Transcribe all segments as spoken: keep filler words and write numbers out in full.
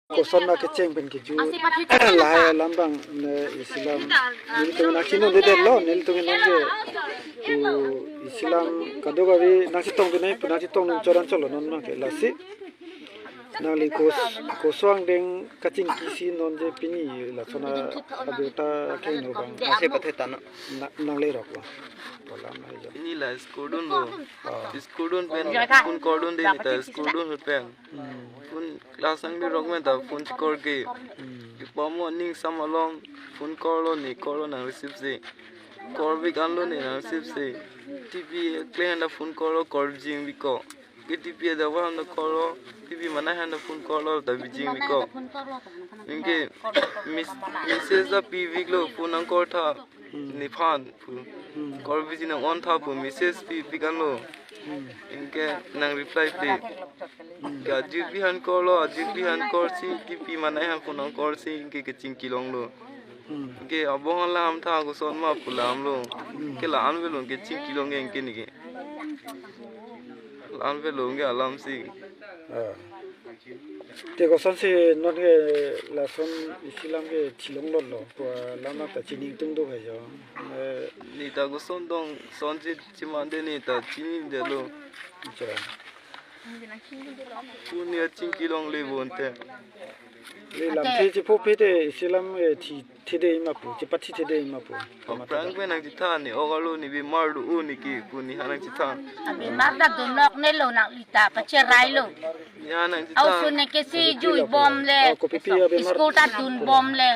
Koson ma kecheng pen keju lahai alam abang ne isi alam nelitum nangchinidetlo, nelitum nangke, uh, isi alam kadokave nangchetong pinai pu nangchetong nang choran cholo non abangke lasi. Nangli kos-, koson angdeng kachingkisi non je pini lason abirta kengno abang. Ase pathe tano. Na-, nanglerok lo. Polam hai jo. Pini la school dunlo. Oh. School dun pen phone call dunde neta school dun ahut pen. Hmm. Phone class angdeng rok menta phone chikor ke. Hmm. Ipo mo ning sam along phone call lo ne call lo nang receive si. Call bik anlo ne nang receive si. T V kle handa phone call lo call jing biko. Ke T V ada wa handa call lo, T V manai handa phone call lo ta bijing biko. Anke mes-, message ta pi biklo phone nang call tha. Hmm. Nephan pu. Hmm. Call busy nang on tha pu message pi bik anlo. Hmm. Anke nang reply pi. Hmm. Ke ajir pi han call lo, ajir pi han call si, T V manai han phone nang call si, anke kechingki longlo. Hmm. Anke abang alam tha koson ma pu alam lo. Hmm. Ke la-an avelo anke chingki long anke neke. La-an avelo anke alam si. Ah. Te kosonsi non ke lason isi alam ke thilong lotlo, pu alam ta chini tungduk hai jo. Eh, neta koson dong, son si chimande neta chinidetlo. Acha. Pu ne achingki longle bonte. Le lamthe chipho pete isi alam, eh, thi thedetji ma pu, chipathi thedetji ma pu. Aphrang pen nangchethan ne, ok arlo ne bimar do-o neke pu nephan nangchethan. Abimar ta dunlok nelo nangli ta pacherailo. Nephan nangchethan. Aoso neke si jui bom le. Oh, kopi pi abimar? School ta dun bom le.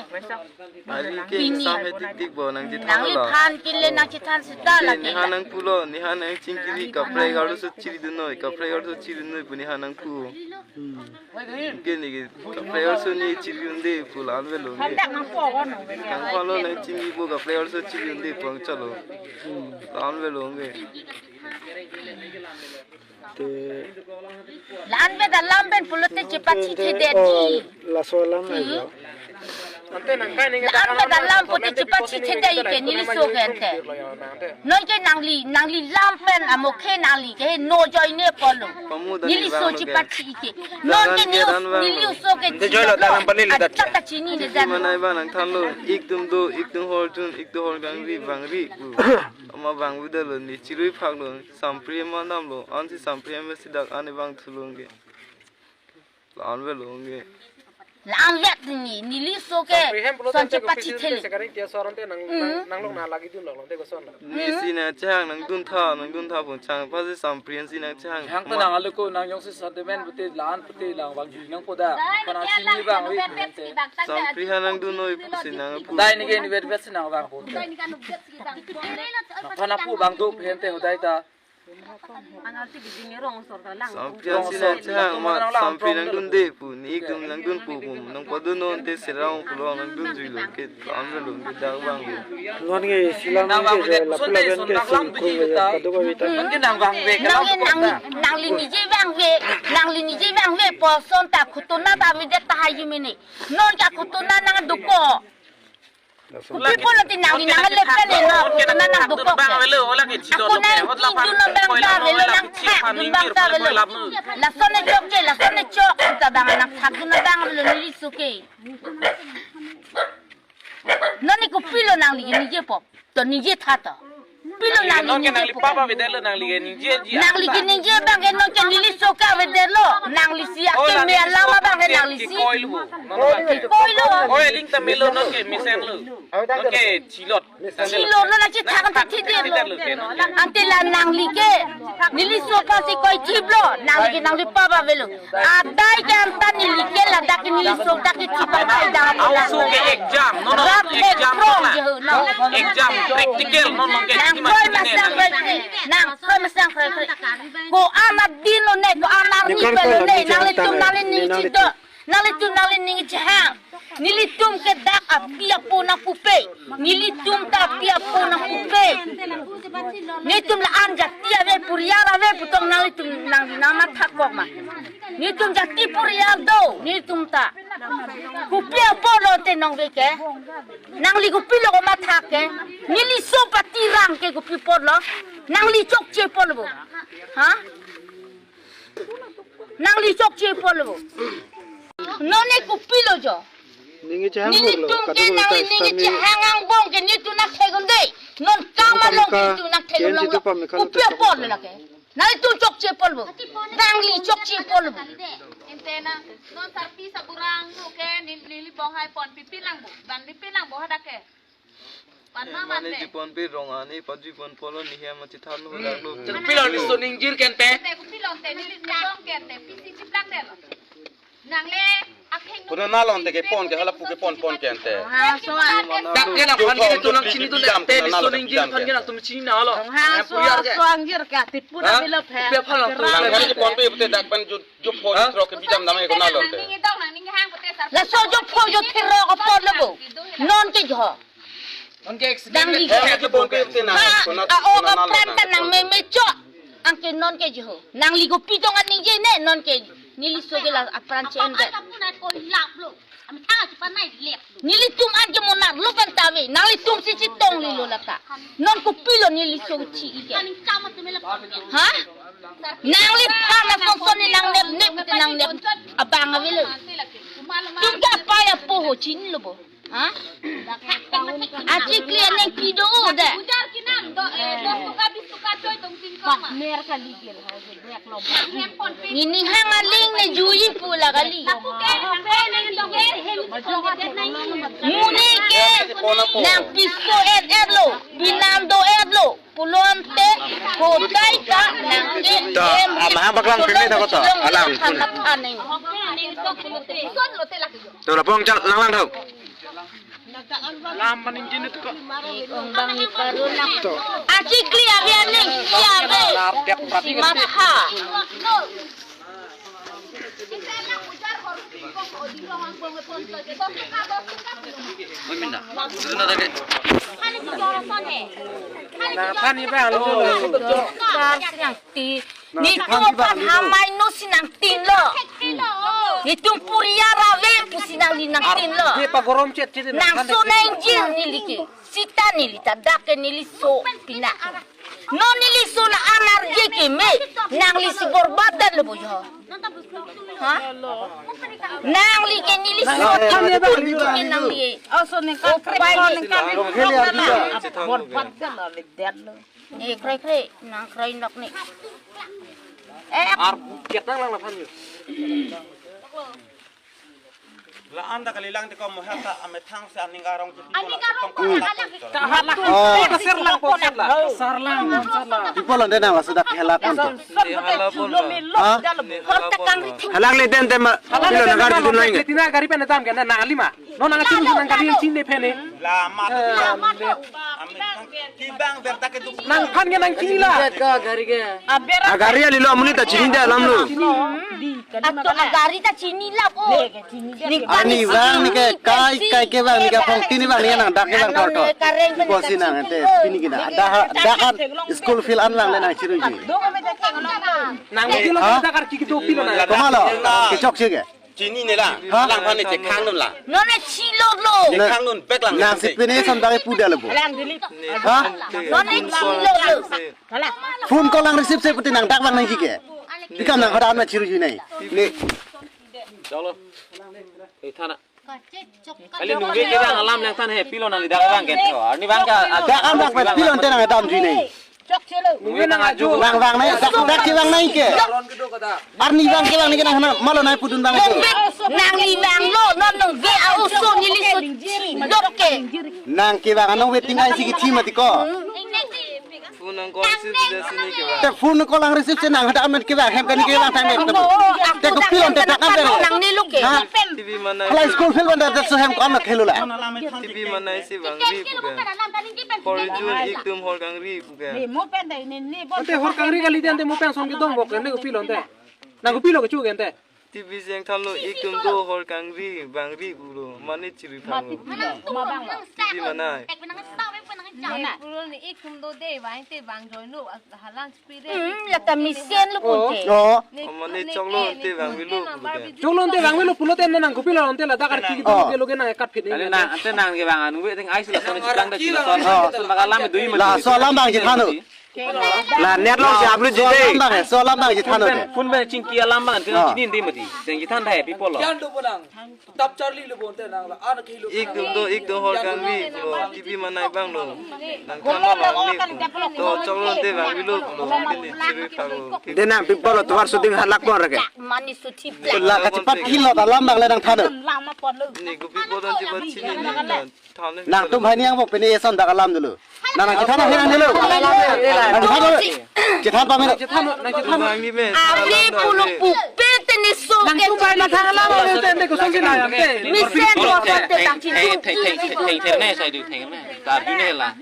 Ari ke pini. Exam hetik tik bo nangchethan la. Nangliphan kele nangchethan seta la. Nephan nangpulo, nephan nangchingkiri kaprek arloso chiri dunnoi, kaprek arloso chiri dunnoi pu nephan nangpu. Hmm. Anke neke kaprek arloso ne chiri dunde pu la-an avelo anke. Nangphan lo nangchingki pu kaprek arloso chiri dunde pu nangcholo. Hmm. La-an avelo anke. Te la-an ave alam pen pulote chipathi thedetji. Oh, laso alam hai jo. La-an ave alam pulote chipathi thedetji ke neliso ke ante. Non ke nangli, nangli alam pen amokhe nangli ke no joine pulo. Neliso chipathi ke. Non ke neli, neliso ke. Te joilo, dalam pali le dat. Achak ta chininedet. Manai abang nangthanlo, ik atum do, ik atum hor jun, ik atum hor kangri, bangri pu. Ama bang bidalo ne chirui phaklo, Sampri ma namlo, ansi Sampri ma si dak ane bang thulo anke. La-an avelo anke. La-an avet ni, neliso ke. Sampri hem pulo son tangte chipathi kopisi thele. Sekaring tia soron te nang, hmm, nang, nanglong na lagi dunlok lo te koson lo. Ne si nangchehang nangdun tha, nangdun tha pon chang pasi Sampri si nangchehang. Hang ta nang aluko nang jongsi sentiment pute la-an pute lang bang jui nangpo da. Pana sini bang wi pente. Sampri ha nangdunnoi pusi nangpu. Dai neke ni vet vet si nang bang po. Pana pu bang do pente hodai ta. Sampri si nangchehang ma, Sampri nangdunde pu, ne ik atum nangdunpo pu, nangpadunnon te serang pulo nangdunjuilo ke, la-an avelo ke dak bang. Non ke isi alam ke jo lapu lapen ke singkung ya kadokave ta. Non ke nang vangve ke nang, nang, nangli nije vangve, nangli nije vangve pu ason ta khutuna ta avedet tahai jumene. Non ke khutuna nangdukok. Kopi pulote nangli nang le pele no, khutuna nangdukok. Ako nangchidun abang ta avelo, nangthakdun abang ta avelo. Lason ne chokche, lason ne chok, ta abang nangthakdun abang avelo neliso ke. Non ne kopilo nangli ke nije po. To nije tha to. Pilo nangli, non ke nije nangli po. Papa avedetlo nangli ke ningjeji. Nangli ke ningje abang ke non ke neliso ke avedetlo. Nanglisi ake me alam abang ke nanglisi. Kikoilo. Kikoilo. Oi, ling ta melo non ke mesenlo. Non ke chilot. Chilo non nangchethak ta thedetlo. Ante la nangli ke. Neliso aphansi koi thiplo. Nangli ke nangli papa avelo. Adai ke anta neli ke ladak ke neliso dak ke chipakai dam. Aoso ke exam, no, no, exam, no. Exam practical, no, no, ke nang koi masang koi, nang koi masang koi. Ko-an adin lo ne, ko-an arni pe lo ne, nanglitum nangli ning chido, nanglitum nangli ning chehang. Nelitum ke dak api apo nangpupe. Nelitum ta api apo nangpupe. Netum la-an jati ave, purial ave pu tong nanglitum nang, nangmathakok ma. Netum jati purial do, netum ta. Kopi apotlo te nangve ke? Nangli kopilo komatha ke? Neliso patirang ke kopi apotlo? Nangli chokche apotlo bo. Ha? Nangli chokche apotlo bo. Non ne kopilo jo? Ningje chehang Neli bok lo, tum ke kadokave nang ta ningje sami chehang angbong ke netum nangthek un dei. Non kam along ke netum nangthek un lo. Kopi apor lo lake. Nangtum chokche pol bo. Nangli chokche pol bo. Ente na, non sarpi saburang nu ke neli, neli bong hai ponpi pilang bo. Ban di pilang bo hadak ke. Pan ma man Mane de. Jipon pe rong ani pa jipon polo ni hem ma chithan lo dak lo. Pilon ni so ningjir kente. Te ku pilon te ni ni tong kente pisi chiplak te lo. Nang le akheng Kuna nalon te ke pon ke hala pu ke pon pon kente. Ha so a. Dak ke na pan ke tu nang chini tu ne te ni so ningjir pan ke na tum chini na lo. Ha so so angjir ke ati pura bilo phe. Pe phalang tu. Nang ke pon pe te dak pan ju ju pho tro ke bijam dam ke nalon te. Nang ni dong nang ni hang ko te sar. La so ju pho ju thiro ko pon lo bo. Non ke jo. Nang ke accident Dang le di thek ke bom ke te na, Ha, kona, a o kona ka nalon pran na ta nang kona. Meme chot. Anke non ke jiho. Nangli kopi tong an ningje ne non ke. Neli so ke la apran chen ke. Nelitum an ke monar lo kan ta ve. Nanglitum si chitong lilo lata. Non kopilo neli so chi ke. Ha? Nangli pha na son son ni nang nep nep te nang nep abang avelo. Tum ke apa ya po ho chin lo bo. Ha? Achikli aning pido da. Ujar kinam do eh dos tuka bis tuka choi tong singkong ma. Mer kali gel ha je bek lo. Nang hem pon pe. Nini hang aling ne juji pu la kali. Lapu ke pe ne do ke hem chon ke nai. Muni ke nang piso et et lo, binam do et lo. Pulote hotai ta nang ke. Ta, em ah, mahang paklang peme ta ko ta, alang pun. Son lo te laki jo. To la pong chal lang lang thau. Lam paning jin tu ko. Ong bang ni paru nak. Achikli ave aning, iya ave. Simat ha. Oi, minda. Dulu na lagi. Nang pani ba lo. Nang pani ba lo. Hamai no si nangtin lo. Netum puriar ave pusi nangli nangtin lo. Dia pa gorom chet chet. Nang so nang jil neli ke. Sita neli ta dak ke neli so pina. Non neli so la anar je ke me. Nangli si borbad dan lo bo jo. Ha? Nangli ke neli so. Nangli ke nangli. Oh so neng ka krek neng ka. Borbad dan lo le dan lo. Eh, krai krai, nang krai nok ni. Eh, ar kiat nang lang laphan yo. La anda kali lang te ko mo hata amethang se aning garong jiti. Aning garong ko alang. Kahat. Oh. Kasar lang po, kasar lang. Kasar lang, kasar lang. Di polo de na masa dak helak kan. Ha? Halang le den tema. Pilo na gari dun lang. Tina gari pe na tam ke na nang lima. Non nang chini nang gari chini phe ne. Lama. Lama. Kibang berta ke duk. Nang phan ke nang chini la. Ka gari ke. A gari ali lo amonit ta chini de alam lo. Ato a gari ta chini la po. Ning Ani bang ni ke kai kai ke bang ni ke phong tini bang ni nang dak ke bang thor thor. Ko si nang ente pini ke na. Dak dak kan school field an lang le nang chiru ji. Nang ke lo Ha? dak kar ki do pilo na. Koma lo. Kechok si ke. Chini ne la. Ha? Lang phan ne chekhang nun la. Non ne chilo lo. Chekhang nun bek lang. Nang si pini son bagi puda lebo. Ha? Non ne chilo lo. Phone call lang receive se puti nang dak bang nang ji ke. Ikam nang hada na chiru ji nai. Ne. Chalo. Eh, thana. Kali nungge ke bang alam lang than he pilo nang lidak bang ke. Arni bang ka Dak am dak pet pilo ente nang dam ji nai. Nungge nang aju. Nang bang nai dak dak ke bang nai ke. Arni bang ke bang ni ke nang hana malo nai pudun bang itu. Nangli bang lo non nungge a uso neli so chi dok ke. Nang ke bang anong waiting ai si ke chi mati ko. Phone nang call si dia sini ke bang. Te phone call lang receive se nang hada amen ke bang hem kani ke bang time te. Te ko pilo ente dak am. Nang ni lo ke. Ha? T V manai. Hala school field banda te so hem ko am khelo la. T V manai si bang ri pu ke. Hor jun ik tum hor kangri pu ke. Ante hor kangri kali de ante mo pen son ke dong bok ente ko pilo ente. Nang ko pilo ke chu ke ente. T V jeng thamlo ik tum do hor kangri bang ri pulo mane chiri thamlo. T V manai. Purul ni ik tum do de bang te bang join lo halang speed de. Hmm, la ta misen lo pute. Oh. Mane choklo te bang vilo pulo. Choklo te bang vilo pulo te nang ko pilo ante la dakar ki Oh. Loge loge nang kat phit ni. Ante nang ke bang anu we teng ais la son chiplang da chilo son. Oh. Son baka lam dui ma. La so lam bang ji thano. La net along si upload ji de. Alam abang he, laso alam abang chethan non de. Phone pen chingki alam abang, ah, chini de mati. Seng chethan thai pi pulo. Kian do bonang. Tap charli lo bonte nang la, an ke lo. Ikdom do, ikdom hor kangvi lo, T V manai abang lo. Nangthan abang ni. To choklo te abang vilo lo, pini chiri phak lo. De nang pi pulo, tovar shooting halak pon reke. Mani suthi plak. La kachepathi lo alam abang le nangthan non. Ni kopi pudun chepat chini ni. Nangtum hai ni yang bo pini eson dak alam dolo. Nang nang chethan nang dolo. Nang chethan dolo. Chethan pame. Nang chethan nang chethan. Abi pulo pupe teni so ke. Nangtum hai nangthan alam ave tende kosonsi nang ante. Mesen ko te tang chin. Thei thei thei thei thei ne sai du thei ne. Tar du ne la.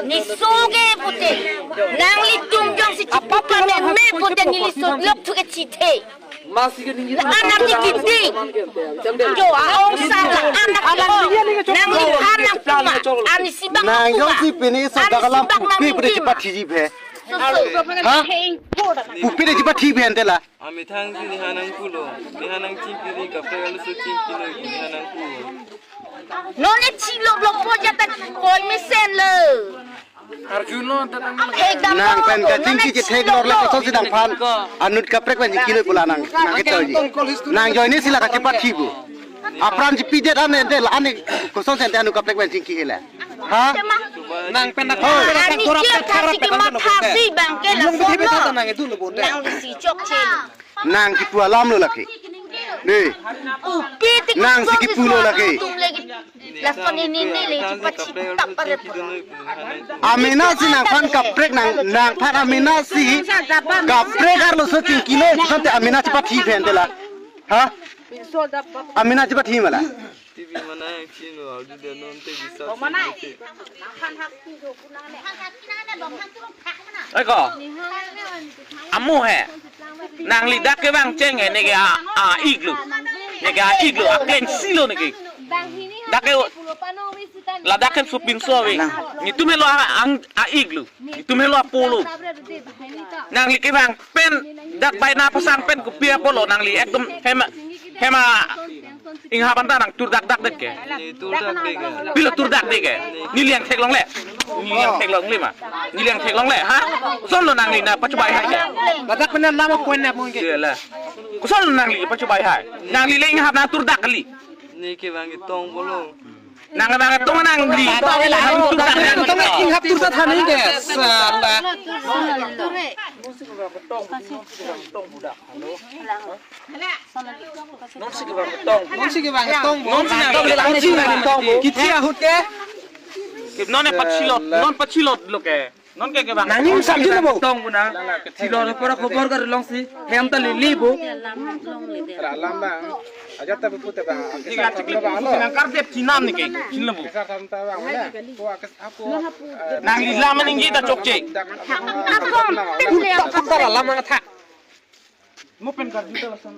Ne so ke pute. Nanglitum jongsi chipu pame me pute neli so lok thu ke chithe. Anak ni kidi. Jo aong sar la anak ko. Nangli anak kuma. Ani sibak nang kuma. Jongsi pini so dak alam pupe pute chepathi ji phe. Ha? Pupe pute chepathi phe ante la. Amethang si neha nangpulo. Neha nangchingki ri kaprek aluso chingki noi neha nangpulo. Non ne chilo lo po jata koi mesen lo. Arjun lo tata nang. Ekdam nang lo, pen non kachingki ne chethek chilo lor le lo. Kosonsi nangphan. Anut kaprek pen chingki noi pu la nang. Nang ketoi ji. Nang joine si la kachepathi pu. Apran chepidet ane ante la ane kosonsi ante anut kaprek pen chingki he la. Ha? Nang pen nak. Ani kia thasi ke matha si abang ke la. Nang itu lo bonte. Nang si chokche. Nang kipu alam lo lake. Ne. Upi tik nang si kipu lo lake. Lason ini ni le cepat cita pare. Amena si nangphan kaprek nang nangphan amena si kaprek arloso chingki noi sante amena chepathi phe ante la. Ha? Amena chepathi ma la. T V manai chino, audi de non te bisa. Ai ko. Amu he. Nangli dak ke bang cheng he neke a, a-ik lo. Neke a-ik lo, akleng si lo neke. Dak ke ladak ke supin so ave. Netum helo a, ang a-ik lo. Netum helo apo lo. Nangli ke bang pen dak bai na pasang pen kopi apot lo nangli ekdom hem a, hem a inghap anta nang tur dak dak det ke. Ni tur dak de ke. Pilo tur dak de ke. Neli yang theklongle. Neli yang theklongle ma. Neli yang theklongle ha. Koson lo nangli na pachubai hai ke. Ladak pen alam point na mungkin. Iya la. Koson lo nangli pachubai hai. Nangli le inghap na tur dak kali. Ni ke bang ketong pulo. Nang bang ketong nangli. Nang tur dak nang. Ketong inghap tur dak than ni ke. Sala. Non si ke bang ketong. Non si ke bang ketong. Kiti ahut ke? Non e pachilot, non pachilot lo ke. Non ke ke bang. Nangning samjin lo bo. Tong bu na. Chilot pura khobor kar long si. Hem ta lili bo. Ra alam bang. Ajat ta bu pute bang. Ni ga chikli bu sinang kar dep chinam ni ke. Chin lo bu. Sa tham ta bang na. Ko akes apo. Nangli lam ningje ta chokche. Akom. Pun ta pun ta alam nang tha. Mo pen kar dita lason.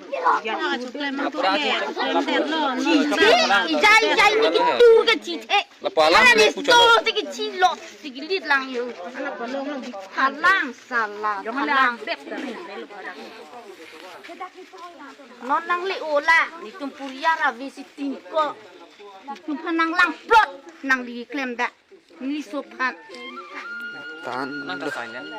Ijai ijai ni kitu ke chithe. Lapu alam hala le ni pucho. Sto si kichilo si kilit lang yo. Halang sala halang. Non nangli ola netum puriar ave si tingko. Netum phan nang langplot nangli klem dak. Neli so phan. Tan. Nang ta silent.